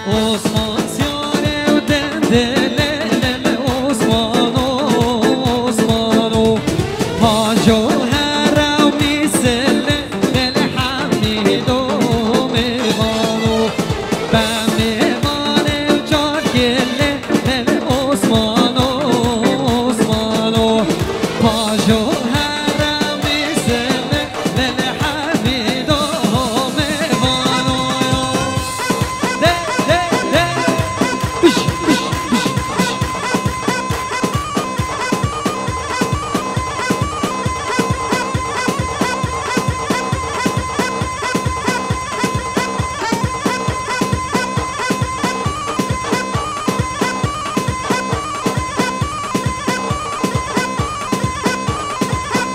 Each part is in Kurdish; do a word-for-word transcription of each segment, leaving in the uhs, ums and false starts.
Osman siyare û dende lele Osmano, Osmano. Hajo hera û mîsele lele Hemîdo mêvano. Be mêvane û çar kele lele Osmano, Osmano. Hajo hera û mîsele lele Hemîdo mêvano. De, de, de. Iş, iş, iş, iş.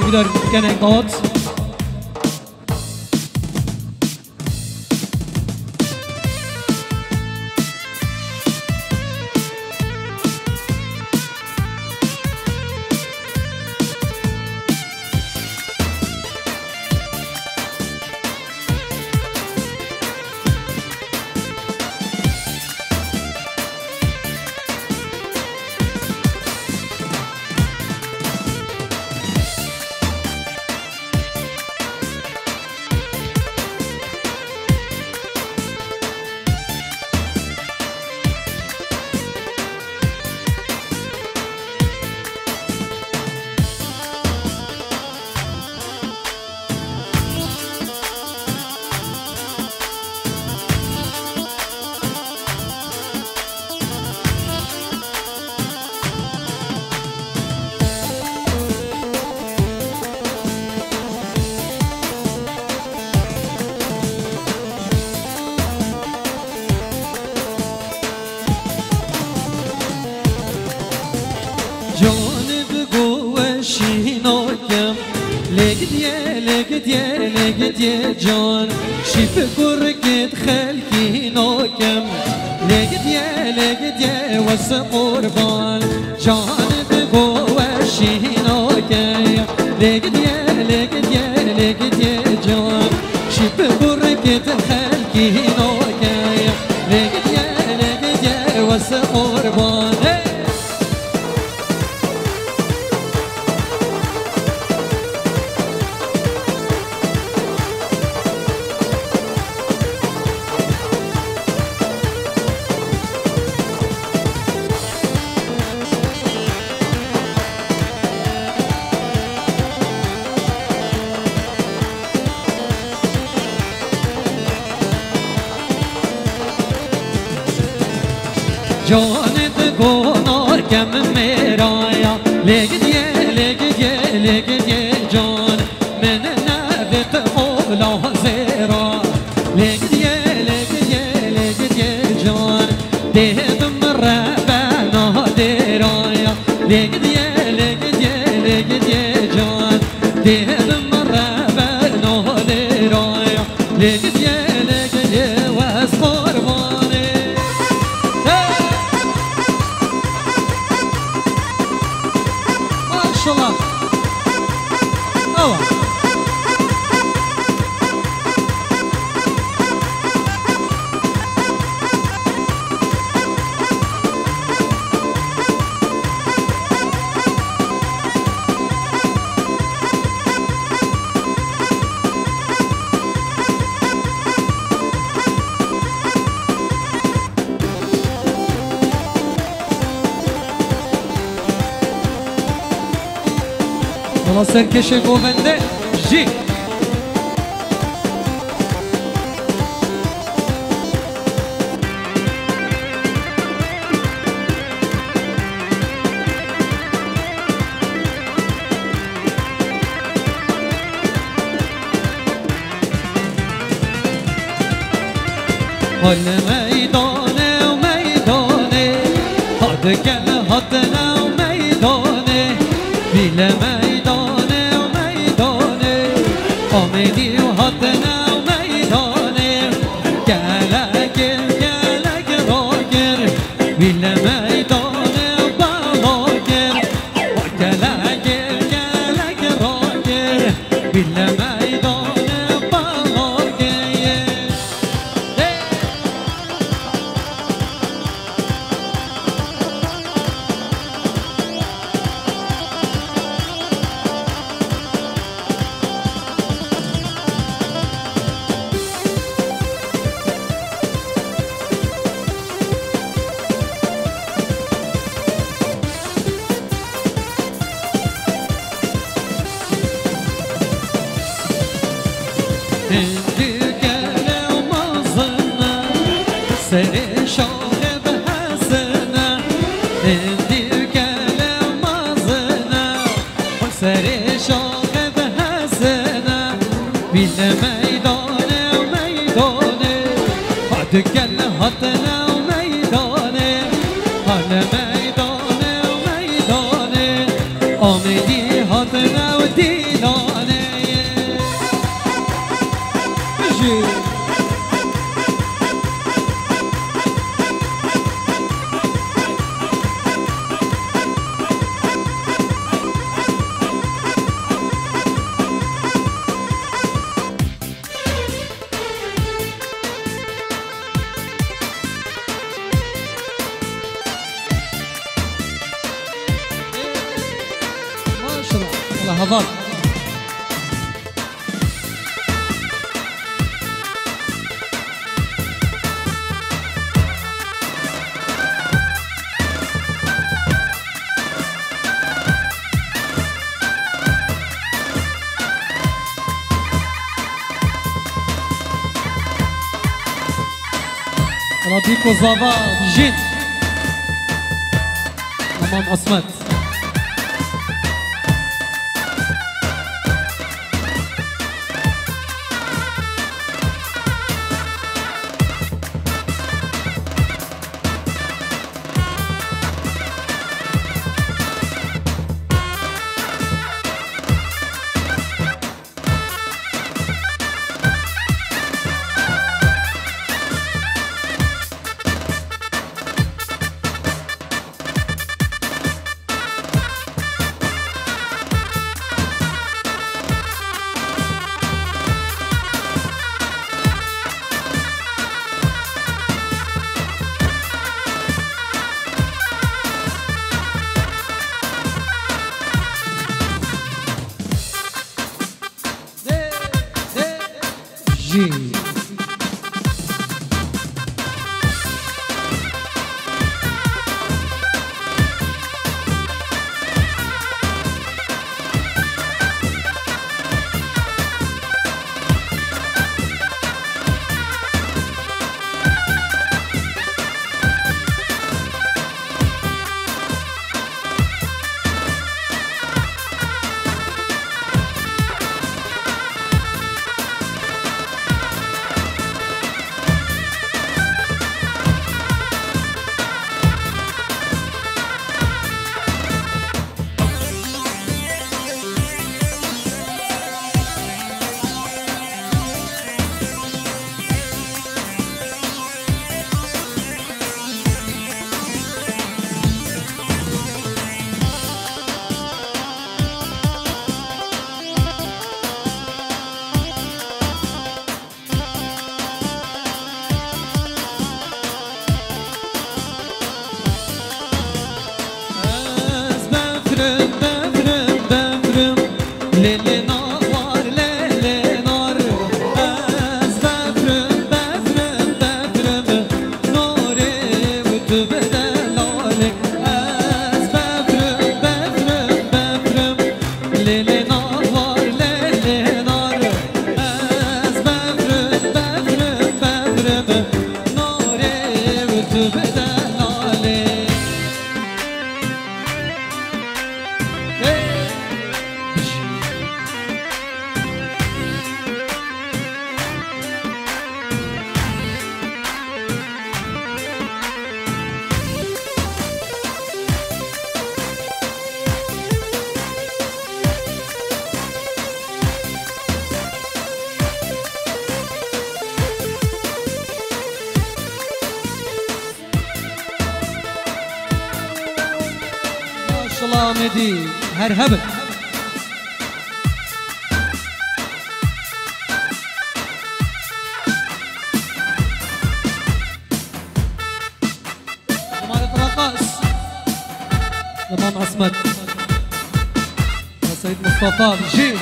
Wieder kene Gott. Canê bi go weşî nakem, lê gidiye, lê gidiye, lê gidiye can. Şî bi kurkit xelkî nakem, lê gidiye, lê gidiye wes qurban. Canê bi go weşî nake, lê gidiye, lê gidiye, lê gidiye can. Şî bi kurkit xelkî nake, lê gidiye, lê gidiye wes qurban. Hey! Canê di gonar kem mêraya, lê gidiye, lê gidiye, lê gidiye can. Min nevêt ola zêra, lê gidiye, lê gidiye, lê gidiye can. Dêdim rebe nadêraya, lê gidiye, lê gidiye, lê gidiye can. Dêdim rebe nadêraya. Lê gidiye, lê gidiye, wes qurbanê. Hey! Maşallah. Awa. Wala serkêşê govende jî. Hol meydanê û meydanê, hadike hatine û meydanê, vîle meydanê û meydanê, Amêdî û hatine û meydanê, gelekê gelek rakir, vîle meydanê bala kir, gelekê gelek rakir, vîle meydanê bala kir. Hey! Hindî gele mezin e, serê şaxê bi hezin e. Hindî gele mezin e, serê şaxê bi hezin e. Vî li meydanê, meydanê, ha du gel hatine meydanê, ha li meydanê, meydanê. Amedî hatine û dîlanê. Bijî. Maşallah. Allah heval. Radîko Zava Bijîn. Tamam, Asmet. Jî. Ez befrim, befrim, befrim. Lê lê nar, lê lê nar. Ez befrim, befrim, befrim. Narê û tu bi delalê. Ez befrim, befrim, befrim. Lê lê nar, lê lê nar. Ez befrim, befrim, befrim. Narê û tu bi delalê. Maşallah Amedî, her hebin. Emanet Rakas. Tamam Asmet. Ya Seyit Mustafa, Bijî.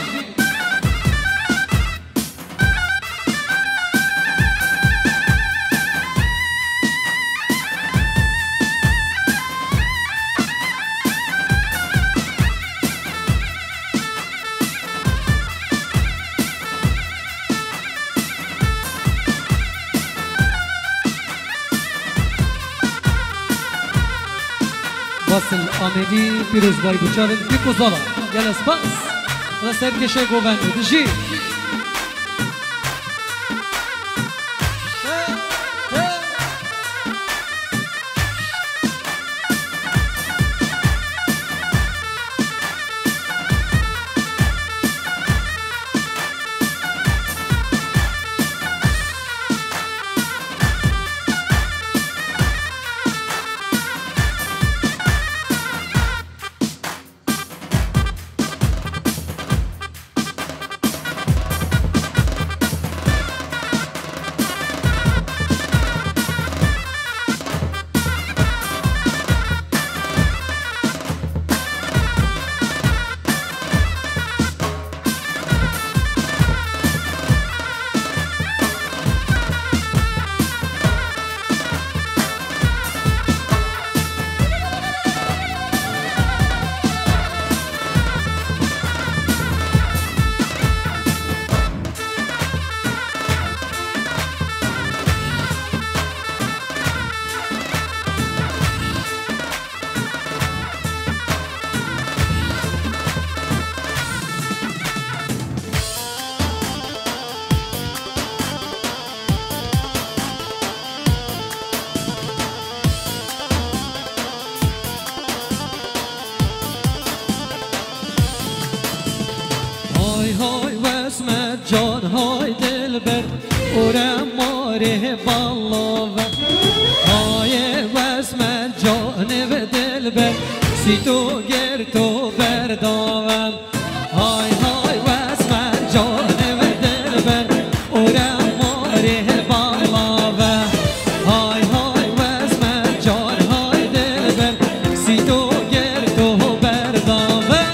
Asil Amedî, pîrozbayî bo çavên pîk û zava. Gelek spas. Li ser keşê govend û dijî. Hay hay Wesmet can, hay dilber, ore marê balaver. Hay Wesmet canê ve dilber, sîto gerto berdavem. Hay hay Wesmet canê ve dilber, ore marê balaver. Hay hay Wesmet can, hay dilber, sîto gerto berdavem.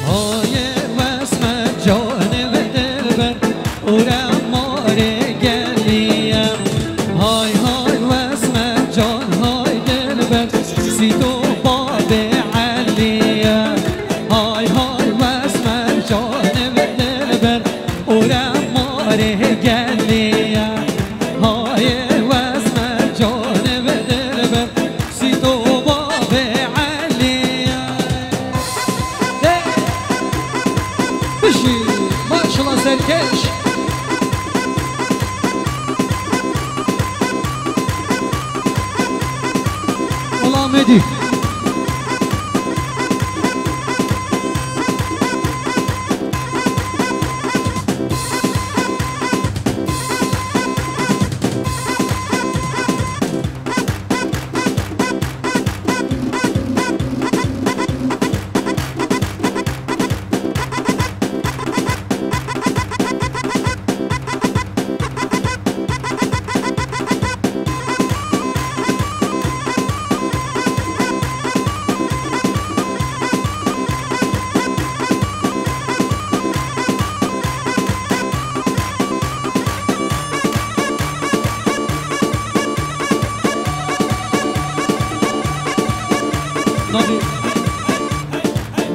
Hayê Wesmet canê ve dilber, ore marê geliye. Hay hay Wesmet can, hay dilber, sîto babê Eliye. Hay hay Wesmet canê ve dilber, ore marê geliye. Hayê Wesmet canê ve dilber, sîto babê Eliye. De. Bijî, maşallah serkeş. Wela Amedî. Navê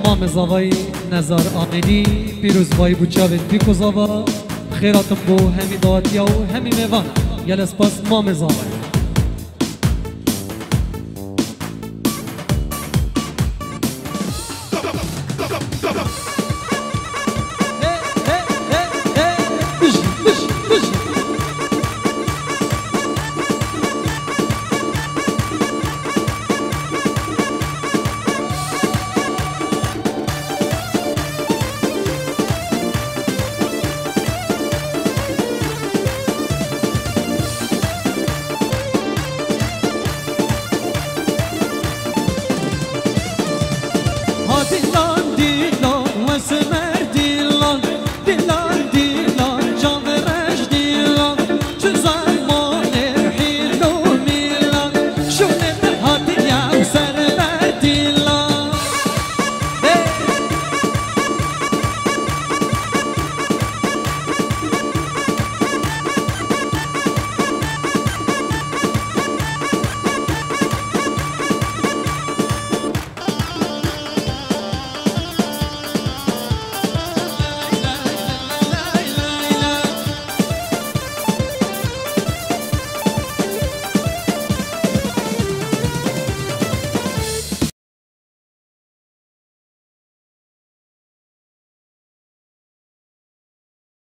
Mamê Zavayî Nezar Amedî, pîrozbayî bo çavên pîk û zava, xêr hatin bo hemî dawetiya û hemî mêvan. Gelek spas Mamê Zavayî.